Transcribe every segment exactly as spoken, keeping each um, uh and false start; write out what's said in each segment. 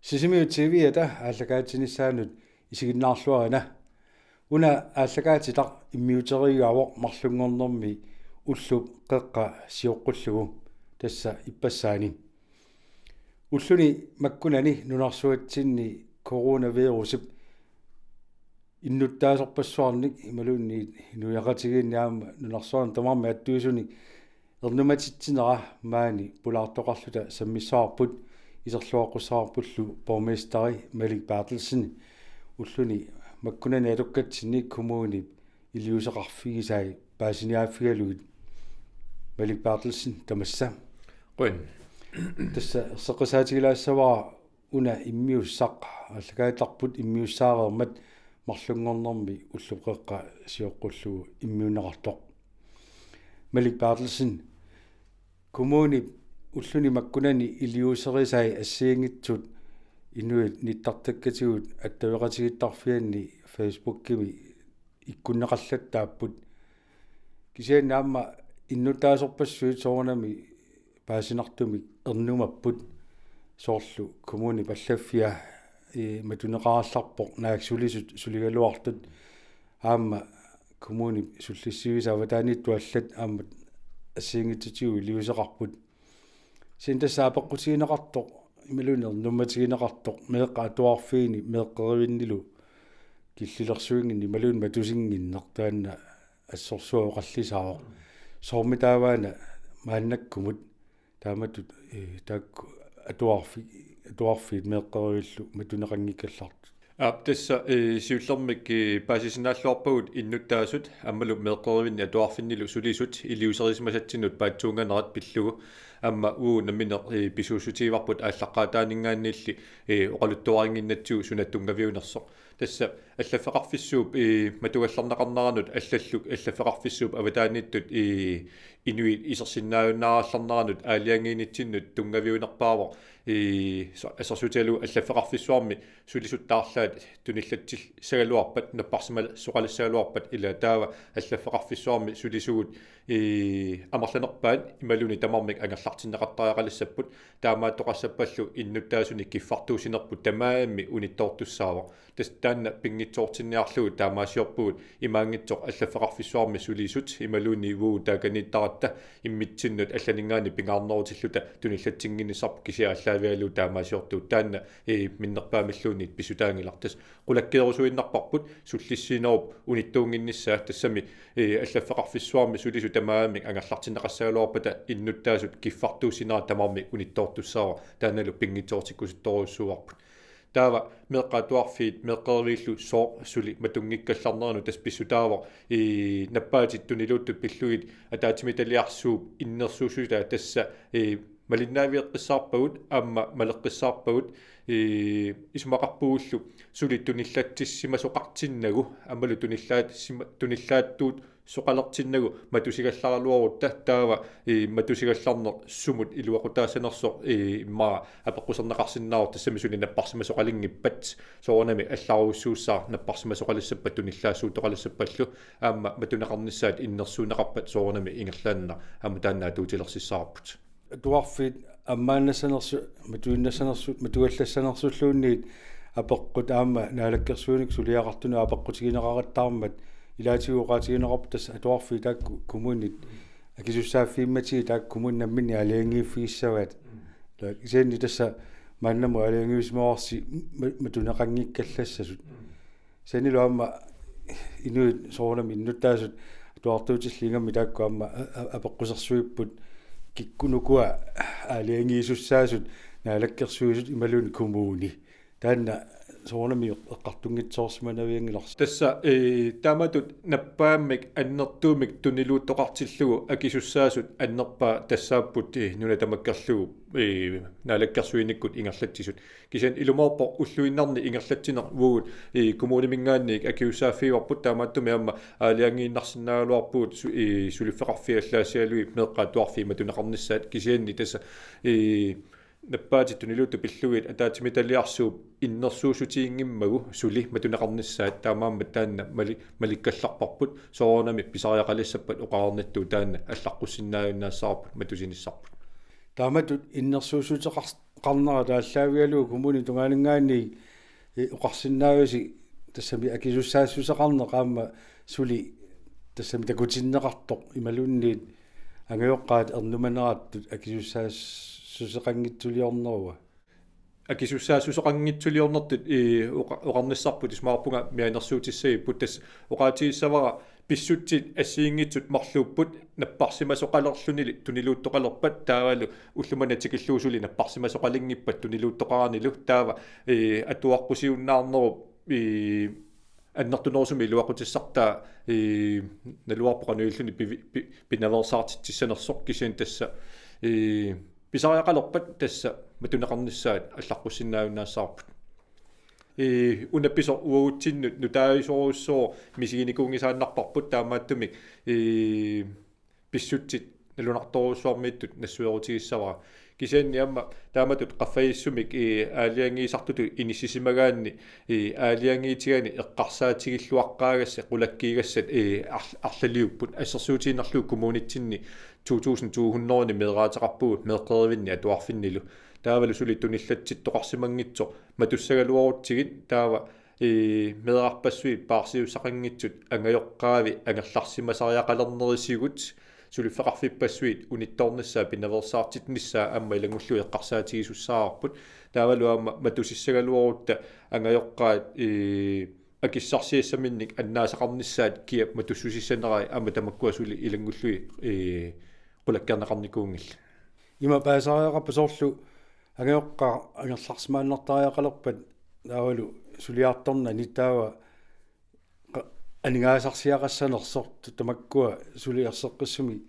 Sisimiut T V-ata aallakaatitsinissaanut isiginnaarluarina. Una aallakaatitaq immiuteriigami marlunngornermi ullup qeqqa sioqqullugu, tassa ippassaani. Ulluni makkunani nunarsuatsinni coronavirusip innuttaasorpassuarnik imaluunniit inuiaqatigiinni aamma nunarsuarmi tamarmi attuisunik ernumatitsinera maani pulaartoqarluta sammissavarput, iserluaqqussavarpullu borgmesteri Malik Berthelsen ulluni makkunani atukkatsinni kommunip iliuuseqarfigisai paasiniaaffigalugit. Malik Berthelsen, tamassa. Qujan. Tassa erseqqissaatigilaassavara una immiussaq, aallakaatitarput immiussaareermat marlunngornermi ullup qeqqa sioqqullugu immiunneqartoq. Malik Berthelsen, kommunip ulluni makkunani iliuuserisai assigiinngitsut inuit nittartakkatigut attaveqatigiittarfianni Facebookimi ikkunneqallattaapput. Kisianni aamma innuttaasorpassuit soorunami paasinartumik ernumapput, soorlu kommunip allaffia, ii, matuneqarallarpoq naak sulisut suligaluartut, aamma kommunip sullissivisa avataaniittut allat aamma assigiinngitsutigut iliuuseqarput. Kisianni tassa apeqqutigineqartoq imaluunniit ernummatigineqartoq meeqqat atuarfiini meeqqerivinnilu killilersuinnginneq imaluunniit matusinnginneq, taanna assorsuaq oqallisaavoq. Soormitaava una maannakkumut taamatut, ee, taakku atuarfi-, atuarfiit meeqqerivillu matuneqanngikkallartut? Aap, tassa, ee, siullermik, ee, paasisinnaalluarpagut innuttaasut aammalu meeqqerivinni atuarfinnilu sulisut iliuuserisimasatsinnut paatsuunganerat pillugu, aamma uagut nammineq, ee, pisuussutigivarput aallaqqaataaninngaanniilli, ee, oqaluttuarinnginnatsigu suna tunngaviunersoq. Tassa allaffeqarfissuup, ee, matugallarneqarneranut allallu allaffeqarfissuup avataaniittut, ee, inuit isersinnaajunnaarallarneranut aalajangiinitsinnut tunngaviunerpaavoq, ee, so-, assersuutigalugu allaffeqarfissuarmi sulisut taarlaat tunillatsilissagaluarpat, napparsimasoqalissagaluarpat, ila taava allaffeqarfissuarmi sulisugut, ee, amerlanerpaat imaluunniit tamarmik angerlartinneqartariaqalissapput, taamaattoqassappallu innuttaasunik kiffartuussinerput tamarmik unittoortussaavoq. Tassa taanna pinngitsoortinniarlugu taamaasiorpugut imaanngitsoq allaffeqarfissuarmi sulisut imaluunniit uagut taakaniittaratta immitsinnut allaninngaanniit pingaarnerutilluta tunillatsinnginnissarput, kisianni aallaavigalugu taamaasiortugut. Taanna, ee, minnerpaamilluunniit pissutaanngilaq. Tassa qulakkeerusuinnarparput, sullissinerup unittuunnginnissaa, tassami, ee, allaffeqarfissuarmi sulisut tamarmik angerlartinneqassagaluarpata innuttaasut kiffartuussinera tamarmik unittoortussaavoq, taannalu pinngitsoortikkusuttorujussuuarput. Taava meeqqat atuarfiit meeqqerivillu sooq suli matunngikkallarneranut tassa pissutaavoq, ee, nappaatit tuniluuttut pillugit ataatsimiititaliarsuup innersuussutaa tassa, ee, malinnaavigeqqissaarpagut aamma maleqqissaarpagut, ee, isumaqarpugullu suli tunillatsissimasoqartinnagu aammalu tunillaatsima-, tunillaatsissuusoqalertinnagu matusigallaraluarutta, taava, ee, matusigallarneq sumut iluaqutaassanersoq, ee, immaqa apeqquserneqarsinnaavoq, tassami suli napparsimasoqalinngippat soorunami allarujussuussaaq napparsimasoqalissappat tunillaassuuttoqalissappallu, aamma matuneqarnissaat innersuunneqarpat soorunami ingerlaannaq aamma taanna atuutilersissavarput. Atuarfiit ammaannassanersut, matuinnassanersut, matugallassanersulluunniit apeqqut aamma naalakkersuinikkut suliaqartunut apeqqutigineqaqattaarmat, ilaatigut oqaatigineqarpoq tassa atuarfiit taakku kommunit akisussaaffigimmatigut taakku kommunit namminneq aalajangiiffigissavaat. Taava kisianni tassa maannamut aalajangiussimavarsi ma-, matuneqanngikkallassasut. Kisiannilu aamma inuit soorunami innuttaasut atuartuutillit ingammik taakku aamma a-, a-, apeqqusersuipput, kikkut ukua aalajangiisussaasut, naalakkersuisut imaluunniit kommuni. Taanna soorunami eqqartunngitsoorsimanavianngilarsi. Tassa, ee, taamatut nappaammik annertuumik tuniluuttoqartillugu akisussaasut annerpaat tassaapput, ee, nuna tamakkerlugu, ee, naalakkersuinikkut ingerlatsisut. Kisianni ilumoorpoq ulluinnarni ingerlatsineq uagut, ee, kommuniminngaanniit akisussaaffigivarput, taamaattumik aamma aalajangiinnarsinnaagaluarpugut su-, ee, suliffeqarfiit allaassigalugit meeqqat atuarfiit matuneqarnissaat, kisianni tassa, ee, nappaatit tuniluuttut pillugit ataatsimiititaliarsuup innersuussutiginngimmagu suli matuneqarnissaat, taamaammat taanna mali-, malikkallarparput, soorunami pisariaqalissappat oqarnittut taanna allaqqussinnaajunnaassavarput matusinissarput. Taamatut innersuussuteqar-, Oqarnera taallaavigalugu kommunip tungaaninngaanniit, eh, oqarsinnaavisi tassami akisussaassuseqarneq aamma suli tassami takutinneqartoq imaluunniit angajoqqaat ernumanerattut akisussaassuseqanngitsuliornerua. Akisussaassuseqanngitsuliornertut, eh, oqa-, oqarnissarput isumaqarpunga mianersuutissagipput, tassa oqaatigissavara pissutsit assigiinngitsut marluupput napparsimasoqalerlunili tuniluuttoqalerpat taavalu ullumimut tikillugu suli napparsimasoqalinngippat tuniluuttoqaranilu taava, eh, atuaqqusiunnaarnerup, eh, annertunerusumik iluaqutissartaa, eh, naluarpoq qanoq ililluni pivi-, pi-, pinaveersaartitsissanersoq kisianni tassa, eh, pisariaqalerpat tassa matuneqarnissaat allaqqussinnaajunnaassavarput. Eh, una pisoq uagutsinnut nutaajusorujussuuvoq misiginikuunngisaannarparput taamaattumik, eh, pissutsit nalunartorujussuarmiittut nassuerutigissavara. Kisianni aamma taamatut qaffasissumik, eh, aalajangiisartutut inissisimagaanni, eh, aalajangiitigani eqqarsaatigilluaqqaagassat qulakkiigassat, eh, arl-, arlaliupput. Assersuutigiinnarlugu kommunitsinni to tusind to hundrede meeraateqarpugut meeqqerivinni atuarfinnilu. Taavalu suli tunillatsittoqarsimanngitsoq matussagaluarutsigit taava, eh, meerarpassuit paarsiussaqanngitsut angajoqqaavi angerlarsimasariaqalernerisigut suliffeqarfippassuit unittoornissaa pinaveersaartinnissaa aamma ilanngullugit eqqarsaatigisussaavagut. Taavalu aamma matusissagaluarutta angajoqqaat, eh, akissarsiassaminnik annaasaqarnissaat kia matussusissanerai aamma tamakkua suli ilanngullugit, eh, qulakkeerneqarnikuunngillat. Ima paasariaqarpat soorlu angajoqqaat angerlarsimaannartariaqalerpat taavalu suliartornani taava qa-, aningaasarsiaqassanersoq tamakkua suli erseqqissumik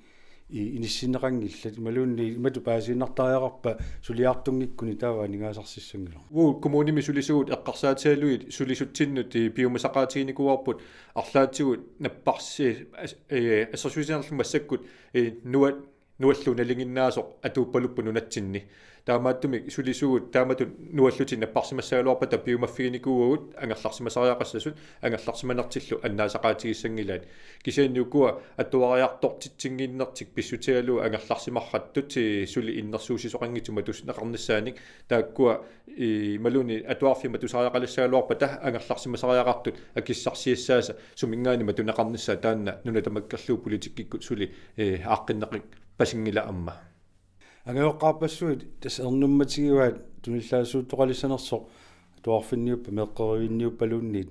i-, inissinneqanngillat imaluunniit imatut paasiinnartariaqarpa suliartunngikkuni taava aningaasarsiassanngilaq. Uagut kommunimi sulisugut eqqarsaatigalugit sulisutsinnut, eh, piumasaqaatiginikuuarput arlaatigut napparsi-, as-, eh, assersuutigiinnarlugu massakkut, eh, nua-, nuallu nalinginnaasoq atuuppalupput nunatsinni. Taamaattumik sulisugut taamatut nuallutik napparsimassagaluarpata piumaffiginikuuagut angerlarsimasariaqassasut angerlarsimanertillu annaasaqaatigissanngilaat. Kisianni ukua atuariartortitsinnginnertik pissutigalugu angerlarsimarrattut, eh, suli innersuussisoqanngitsut matussuseqarnissaanik taakkua, eh, imaluunniit atuarfiit matusariaqalissagaluarpata angerlarsimasariaqartut akissarsiassaasa suminngaanniit matuneqarnissaa taanna nuna tamakkerlugu politikkikkut suli, eh, aaqqinneqarpasinngilaq aamma. Angajoqqaarpassuit tassa ernummatigivaat tunillaassuuttoqalissanersoq atuarfinniuppat meeqqerivinniuppaluunniit.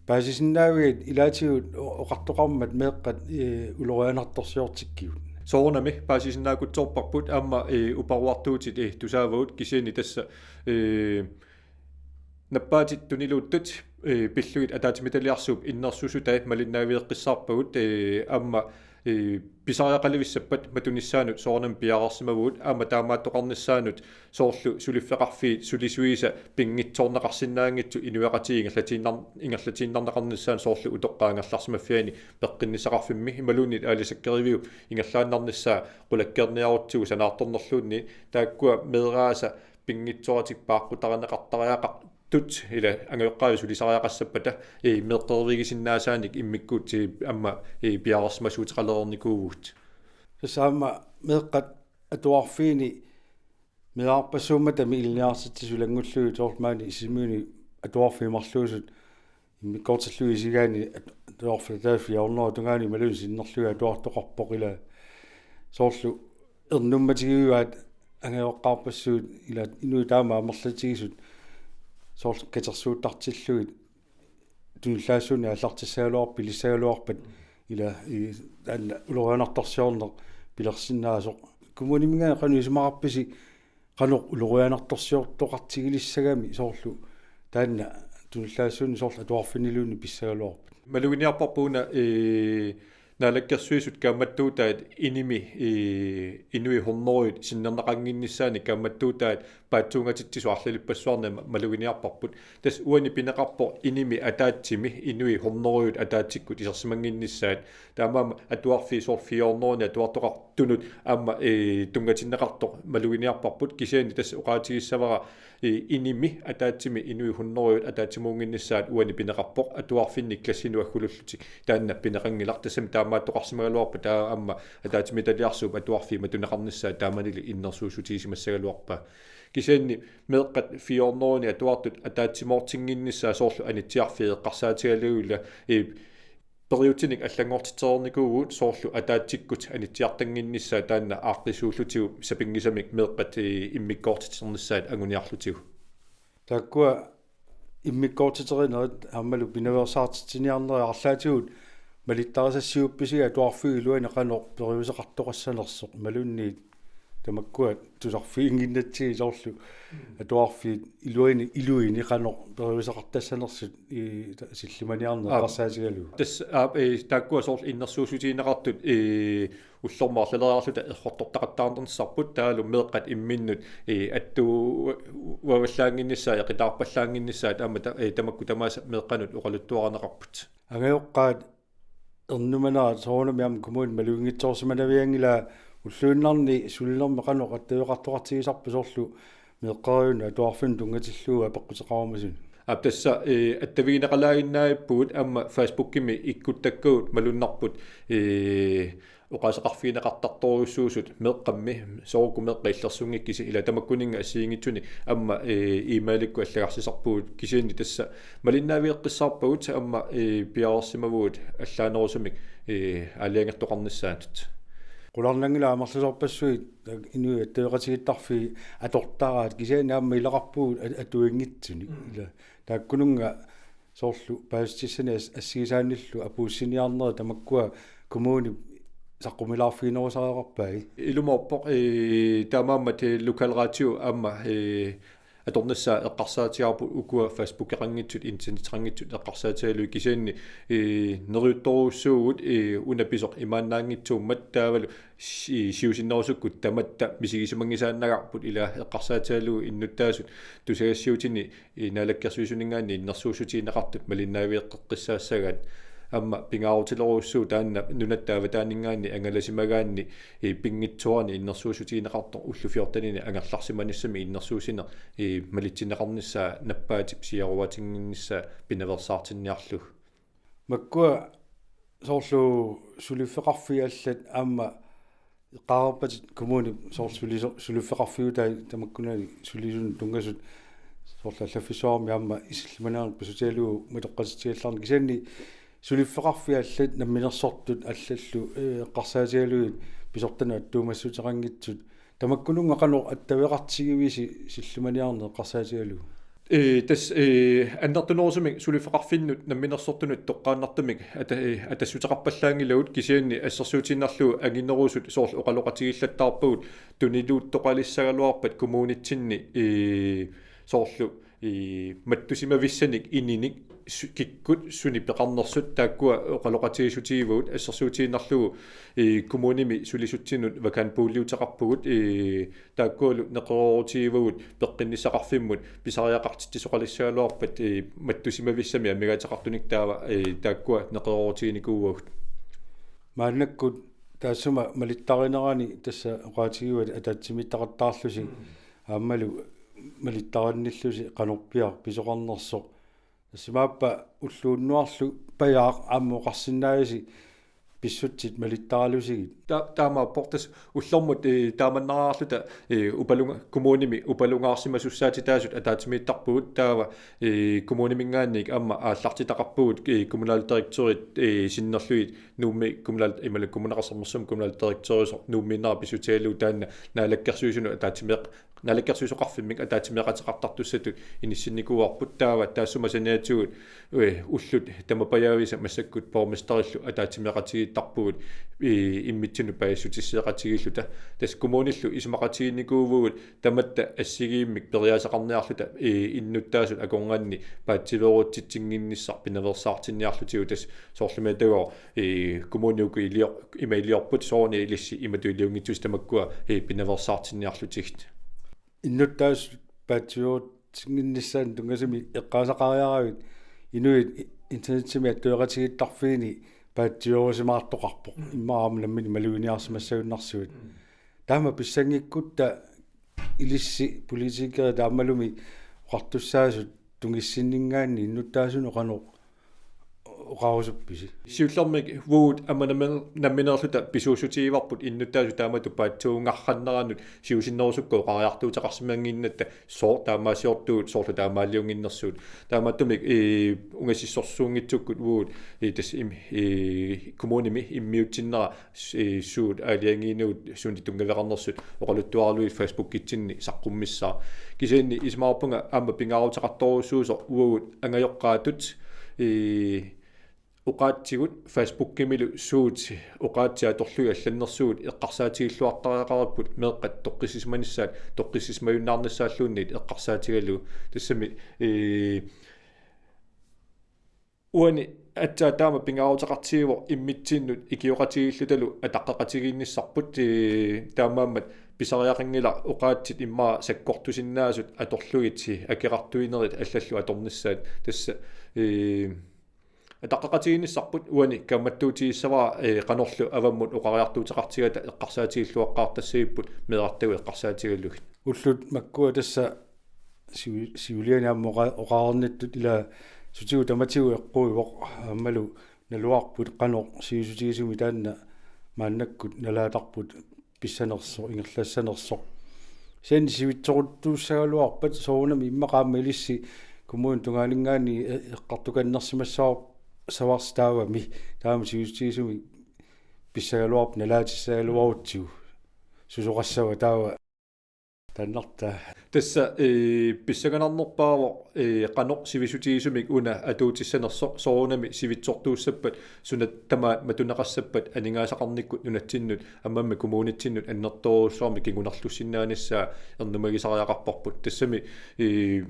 Paasisinnaaviuk ilaatigut o-, oqartoqarmat meeqqat, eh, ulorianartorsiortikkigut? Soorunami paasisinnaakutsoorparput aamma, eh, uparuartuutit, eh, tusaavagut kisianni tassa, eh, nappaatit tuniluuttut, eh, pillugit ataatsimiititaliarsuup innersuussutai malinnaavigeqqissaarpagut, eh, aamma, eh, pisariaqalivissappat matunissaanut soorunami piareersimavagut aamma taamaattoqarnissaanut soorlu suliffeqarfiit sulisuisa pinngitsoorneqarsinnaanngitsut inuiaqatigiit ingerlatiinnar-, ingerlatiinnarneqarnissaanut soorlu utoqqaat angerlarsimaffianni peqqinnissaqarfimmi imaluunniit aalisakkeriviup ingerlaannarnissaa qulakkeerniarutsigu sanaartornerluunniit taakkua meeraasa pinngitsooratik paaqqutarineqartariaqartut ila angajoqqaavi sulisariaqassappata, eh, meeqqerivigisinnaasaanik immikkut, eh, aamma, eh, piareersimasuuteqalernikuuvugut. Tassa aamma meeqqat atuarfiini meerarpassuummatami ilinniartitsisut ilanngullugit soorlu maani Sisimiuni atuarfiit marluusut immikkoortillugit isigaanni at-, atuarfik taava fire hundrede tungaanut imaluunniit sinnerlugit atuartoqarpoq ila soorlu ernummatigivaat angajoqqaarpassuit ila inuit taama amerlatigisut soorlu katersuuttartillugit tunillaassuunneq aallartissagaluarpat pilissagaluarpat ila i taanna ulorianartorsiorneq pilersinnaasoq. Kommuniminngaanniit qanoq isumaqarpisi qanoq ulorianartorsiortoqartigilissagami soorlu taanna tunillaassuunneq soorlu atuarfinniluunniit pissagaluarpat? Maluginiarparput una, eh, Naalakkersuisut kaammattuutaat inimi, eh, inuit hundredet sinnerneqannginnissaannik kaammattuutaat paatsuungatitsisut arlalippassuarnik ma-, maluginiarparput. Tassa uani pineqarpoq inimi ataatsimi inuit hundredet ataatsikkut isersimannginnissaat. Taamaammat atuarfiit soorlu fire hundredenik atuartoqartunut aamma, eh, tunngatinneqartoq maluginiarparput kisianni tassa oqaatigissavara, eh, inimi ataatsimi inuit hundredet ataatsimuunnginnissaat uani pineqarpoq atuarfinni klassinut aggulullutik taanna pineqanngilaq tassami Taamaattoqarsimagaluarpat taava aamma ataatsimiititaliarsuup atuarfiit matuneqarnissaat taamanili innersuussutigisimassagaluarpaa. Kisianni meeqqat fire hundrede atuartut ataatsimoortinnginnissaat soorlu anitsiarfiit eqqarsaatigalugit, ee, periutsinik allanngortitsereernikuuvugut soorlu ataatsikkut anitsiartannginnissaat taanna aaqqissuullutigu sapinngisamik meeqqat, ee, immikkoortiternissaat anguniarlutigu. Taakkua immikkoortiterinerit aammalu pinaveersaartitsiniarnerit arlaatigut malittarisassiuppisiga atuarfiup iluani qanoq periuseqartoqassanersoq imaluunniit tamakkua tusarfiginnginnatsigit soorlu atuarfiit iluani, iluini qanoq periuseqartassanersut i ta-, sillimaniarneq Aap. eqqarsaatigalugu. Tassa, aap, ee, taakkua soorlu innersuussutigineqartut, ee, ullormut arlaleriarluta errortortaqattaarnissarput taavalu meeqqat imminnut, ee, attuuvallaannginnissaat, eqitaarpallaannginnissaat aamma ta-, ee, tamakku tamaasa meeqqanut oqaluttuarineqarput. Angajoqqaat ernumanerat soorunami aamma kommuni maluginngitsoorsimanavianngilaa ulluinnarni sulinermi qanoq attaveqartoqartigisarpa soorlu meeqqerivinni atuarfinnut tunngatillugu apeqquteqarumasunut. Aap tassa, ee, attavigineqalaaginnavippugut aamma Facebookimi ikkuttakkagut malunnarput, ee, oqaaseqarfigineqartartorujussuusut meeqqammi soorlu meeqqat illersunngikkisi ila tamakkuninnga assigiinngitsuni aamma, ee, e-mailikkut allagarsisarpugut kisianni tassa malinnaavigeqqissaarpagut aamma, ee, piareersimavugut allaanerusumik, ee, aalajangertoqarnissaanut. Qularnanngilaq amerlasoorpassuit inuit attaveqatigiittarfiit atortaraat kisianni aamma ilaqarpugut at-, atuinngitsunik. Mm. Ila taakkununnga soorlu paasissutissani as-, assigisaannillu apuussiniarnerit tamakkua kommunip saqqumilaarfiginerusareqarpai. Ilumoorpoq, ee, taamaammat, ee, lokalradio aamma, ee, atornissaa eqqarsaatigaarput ukua Facebookeqanngitsut, internetteqanngitsut eqqarsaatigalugit kisianni, ee, neriuttorujussuuvugut, ee, una pisoq imaannaanngitsuummat taavalu si-, siusinnerusukkut tamatta misigisimanngisaannagarput ila eqqarsaatigalugu innuttaasut tusagassiuutini, ee, naalakkersuisuninngaanniit innersuussutigineqartut malinnaavigeqqissaassagaat aamma pingaarutilerujussuuvoq taanna nunatta avataaninngaanniit angalasimagaanni, ee, pinngitsoorani innersuussutigineqartoq ullut fjortenini angerlarsimanissamik innersuussineq, ee, malitsinneqarnissaa nappaatip siaruaatinnginnissaa pinaveersaartinniarlugu. Makkua soorlu suliffeqarfiit allat aamma eqqaareerpatit kommunip soorlu suliso-, suliffeqarfiutai tamakkunani sulisunut tunngasut soorlu allaffissuarmi aamma isillimanerannik pissutigalugu matoqqatitsigallarneq kisianni suliffeqarfiit allat namminersortut allallu, ee, eqqarsaatigalugit pisortanut attuumassuteqanngitsut tamakkununnga qanoq attaveqartigivisi sillimaniarneq eqqarsaatigalugu? Ee, tassa, ee, annertunerusumik suliffeqarfinnut namminersortunut toqqaannartumik ata-, ee, atassuteqarpallaanngilagut kisianni assersuutigiinnarlugu anginerusut soorlu oqaloqatigiillattaarpagut tuniluuttoqalissagaluarpat kommunitsinni, ee, soorlu, ee, mattusimavissanik ininik su-, kikkut sunik peqarnersut taakkua oqaloqatigiissutigivagut assersuutigiinnarlugu, ee, kommunimi sulisutsinut vakanpuuliuteqarpugut, ee, taakkualu neqeroorutigivagut peqqinnissaqarfimmut pisariaqartitsisoqalissagaluarpat, ee, mattusimavissami amigaateqartunik taava, ee, taakkua neqeroorutiginikuuagut. Maannakkut taassuma malittarinerani tassa oqaatigivat ataatsimiittoqattaarlusi Mm. aammalu malittarinnillusi qanorpiaq pisoqarnersoq. Tassimaappa ulluunnuarlu pajaaq aamma oqarsinnaavisi pissutsit malittaralusigit? Ta-, taamaappoq tassa ullormut, ee, taamannaraarluta, ee, upalunga-, kommunimi upalungaarsimasussaatitaasut ataatsimiittarpugut taava, ee, kommuniminngaanniit aamma aallartitaqarpugut, ee, kommunaldirektørit, ee, sinnerlugit Nuummi kommunal-, imaluunniit Kommuneqarfik Sermersooq kommunaldirektøriusoq Nuummiinnera pissutigalugu taanna naalakkersuisunut ataatsimeeq-, naalakkersuisoqarfimmik ataatsimeeqateqartartussatut inissinnikuuarput taava taassuma saniatigut, ee, ullut tamapajaavisa massakkut borgmesterillu ataatsimeeqatigiittarpugut, ee, immitsinnut paasissutisseeqatigiilluta. Tassa kommunillu isumaqatigiinnikuuvugut tamatta assigiimmik periaaseqarniarluta, ee, innuttaasut akornanni paatsiveerutsitsinnginnissaq pinaveersaartinniarlutigu tassa soorlumi atagooq, ee, kommuni uku ilior-, ima iliorput soorunami ilissi imatut iliunngitsusi tamakkua, ee, pinaveersaartinniarlutigit. Innuttaasut paatsiveerutsinnginnissaannut tunngasumik eqqaasaqariaravit inuit i-, internetsimi attaveqatigiittarfiini paatsiveerusimaartoqarpoq. Mm. Immaqa aamma nammineq maluginiarsimassagunarsuat. Mm. Taama pissanngikkutta ilissi politikerit aammalumi oqartussaasut tungissinninngaanniit innuttaasunut qanoq oqarusuppisi? Siullermik uagut aamma nammi-, nammineerluta pisuussutigivarput innuttaasut taamatut paatsuungarranneranut siusinnerusukkat oqariartuuteqarsimannginnatta sooq taamaasiortugut, soorlu taamaaliunnginnersugut. Taamaattumik, ee, ungasissorsuunngitsukkut uagut, ee, tassa im-, ee, kommunimi immiutsinnera s-, ee, suut aalajangiinnavut suunik tunngaveqarnersut oqaluttuaralugit Facebookitsinni saqqummissaaq. Kisianni isumaqarpunga aamma pingaaruteqartorujussuusoq uagut angajoqqaatut, ee, oqaatsigut Facebookimilu suut oqaatsit atorlugit allannersugut eqqarsaatigilluartariaqaripput meeqqat toqqissisimanissaat, toqqissisimajuinnaarnissaallunniit eqqarsaatigalugu. Tassami, ee, uani aatsaat taama pingaaruteqartigivoq immitsinnut ikioqatigiillutalu ataqqeqatigiinnissarput, ee, taamaammat pisariaqanngilaq oqaatsit immaqa sakkortusinnaasut atorlugit akeqartuinerit allallu atornissaat. Tassa, ee, ataqqeqatigiinnissarput uani kaammattuutigissavara, ee, qanorlu avammut oqariartuuteqartigatta eqqarsaatigilluaqqaartassagipput meerartagut eqqarsaatigalugit. Ullut makkua tassa siu-, siuliani aamma oqa-, oqareernittut ila sutigut tamatigut eqquivoq aammalu naluarput qanoq sivisutigisumik taanna maannakkut nalaatarput pissanersoq, ingerlassanersoq. Kisianni sivitsoruttuussagaluarpat soorunami immaqa aamma ilissi kommunip tungaaninngaanniit e-, eqqartukannersimassavar-, savarsi taavami. Taama sivisutigisumik pissagaluarpat nalaatissagaluarutsigu. Susoqassava taava? Taannartaa. Tassa, ee, pissanganarnerpaavoq, ee, qanoq sivisutigisumik una atuutissanersoq, soorunami sivitsortuussappat suna tamaat matuneqassappat aningaasaqarnikkut nunatsinnut aammami kommunitsinnut annertoorujussuarmik kingunerlussinnaanissaa ernumagisariaqarparput. Tassami, ee,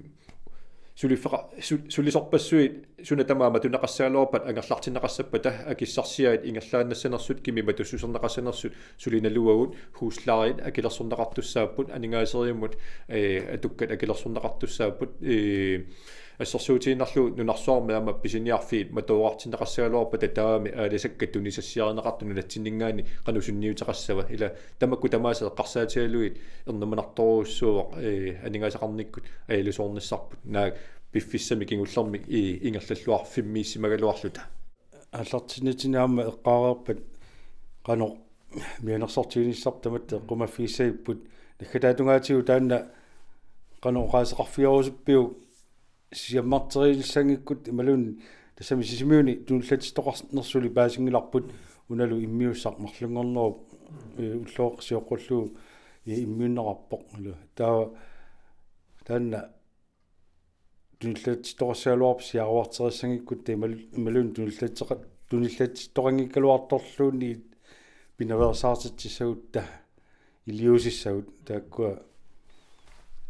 suliffeqa-, su-, sulisorpassuit suna tamaat matuneqassagaluarpat angerlartinneqassappata akissarsiaat ingerlaannassanersut, kimi matussuserneqassanersut suli naluagut, huslejit akilersorneqartussaapput, aningaaserivimmut, ee, atukkat akilersorneqartussaapput, ee, assersuutigiinnarlugu nunarsuarmi aamma pisiniarfiit matoorartinneqassagaluarpata taavami aalisakkat tunisassiarineqartut nunatsinninngaanniit qanoq sunniuteqassava, ila tamakku tamaasa eqqarsaatigalugit ernumanartorujussuuvoq, ee, aningaasaqarnikkut ajalusoornissarput naak piffissami kingullermi i-, ingerlalluarfimmiissimagaluarluta. Aallartinnitsinni aamma eqqaareerpat qanoq mianersortiginissarput tamatta eqqumaffigissagipput, naggataatungaatigut taanna qanoq oqaaseqarfigerusuppiuk siammarteriilissanngikkutta imaluunniit tassami Sisimiuni tunullatsittoqarnersut suli paasinngilarput, unalu immiussaq marlunngornerup, ee, ulloq sioqqullugu, ee, immiunneqarpoq. Ila taava taanna tunullatsittoqassagaluarpat siaruartereersanngikkutta imal-, imaluunniit tunullatseqa-, tunullatsittoqanngikkaluartorluunniit pinaveersaartitsissagutta iliuusissagut taakkua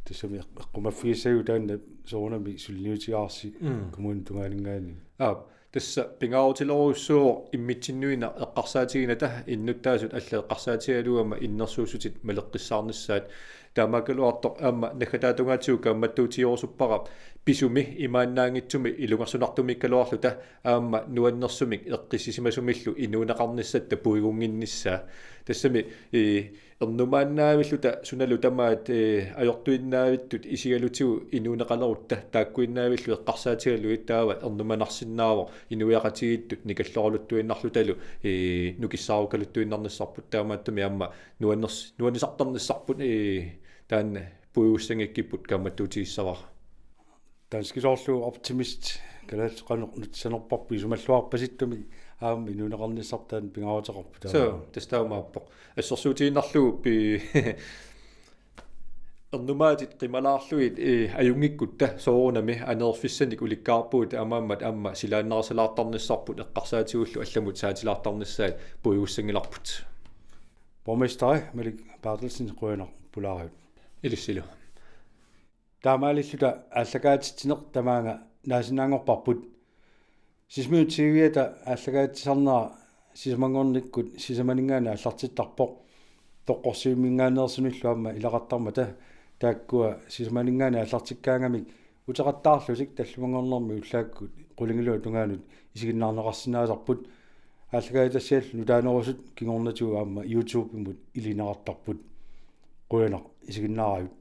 tassami eq-, eqqumaffigissagipput taanna soorunami suliniutigaarsi. Mm. Kommunip tungaaninngaanniit. Aap, tassa pingaarutilerujussuuvoq immitsinnut una eqqarsaatiginata innuttaasut allat eqqarsaatigalugit aamma innersuussutit maleqqissaarnissaat. Taamaakkaluartoq aamma naggataatungaatigut kaammattuutigerusuppara pisumi imaannaanngitsumi ilungersunartumiikkaluarluta aamma nuannersumik eqqissisimasumillu inuuneqarnissatta puigunnginnissaa. Tassami, ee, ernumaannaavilluta sunalu tamaat, ee, ajortuinnavittut isigalutigu inuuneqalerutta taakkuinnaavillu eqqarsaatigalugit taava ernumanarsinnaavoq inuiaqatigiittut nikalleruluttuinnarlutalu, ee, nukissaarukkaluttuinnarnissarput, taamaattumik aamma nuanners-, nuannisartarnissarput, ee, taanna puigussanngikkippat kaammattuutigissavara. Danskit soorlu optimist, kalaallit qanoq nutissanerparput, isumalluarpasittumik aamma inuuneqarnissarput taanna pingaaruteqarpoq taava. Suu, tassa taamaappoq. Assersuutigiinnarlugu pi-, ernumaatit qimalaarlugit, ee, ajunngikkutta soorunami aneerfissanik ulikkaarpugut, taamaammat aamma silaannarisalaartarnissarput eqqarsaatigullu allamut saatilaartarnissaat puigussanngilarput. Borgmesteri Malik Berthelsen, qujanaq pulaariuk. Ilissilu. Taamaalilluta aallakaatitsineq tamaanga naasinnaanngorparput. Sisimiut TV-ata aallakaatitsisarnera sisamanngornikkut sisamaninngaanniit aallartittarpoq. Toqqorsivimminngaanneersunillu aamma ilaqartarmata taakkua sisamaninngaanniit aallartikkaangamik uteqattaarlutik tallimanngornermi ullaakkut qulingiluat tungaanut isiginnaarneqarsinnaasarput. Aallakaatitassiallu nutaanerusut kingornatigut aamma YouTube-imut ilineqartarput. Qujanaq isiginnaarajut.